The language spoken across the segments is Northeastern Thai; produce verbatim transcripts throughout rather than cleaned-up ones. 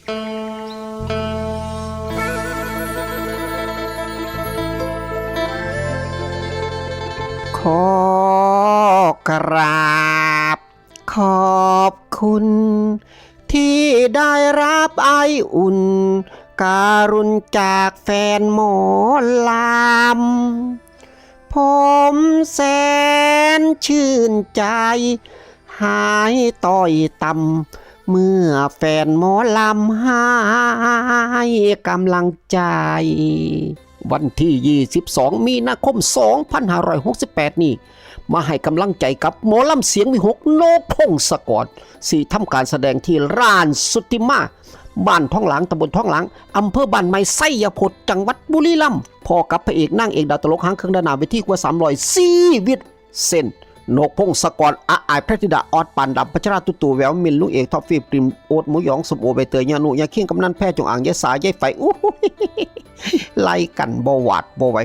ขอกราบขอบคุณ ที่ได้รับไออุ่น การุณจากแฟนหมอลำ ผมแสนชื่นใจ หายต้อยต่ำ เมื่อแฟนหมอลำให้กำลังใจ วันที่ ยี่สิบสอง มีนาคม สองพันห้าร้อยหกสิบแปด นี้ มาให้กำลังใจกับหมอลำเสียงวิหก นกพงศกร สี่ ทำการแสดงที่ร้านสุทธิมา บ้านท้องหลาง ตำบลท้องหลาง อำเภอบ้านไม้ ชัยพจน์ จังหวัดบุรีรัมย์ พอกับพระเอกนางเอกดาวตลกหางเครื่องด้านหน้าเวทีกว่า สามร้อย ชีวิตเส้น นกพงศกร อาอาย พระธิดา ออด ปานดำ พัชรา ตุ๊ตู่ แวว มิน ลุงเอก ท็อป ฟิล์ม กริม โอ๊ต หมูหยอง ส้มโอ ใบเตย ย่านุ ย่าเคียง กำนัน แพร่ จงอาง ยายสา ยายไฝ อู้หู ไล่กันบ่หวาดบ่ไหว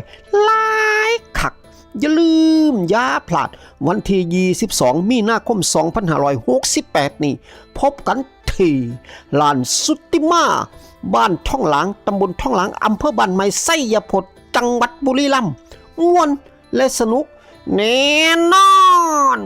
หลายคัก อย่าลืม อย่าพลาด วันที่ ยี่สิบสอง มีนาคม สองพันห้าร้อยหกสิบแปด นี้ พบกันที่ลานสุทธิมา บ้านท้องหลาง ตำบลท้องหลาง อำเภอบ้านไม้ ชัยพจน์ จังหวัดบุรีรัมย์ ม่วนและสนุกแน่นอน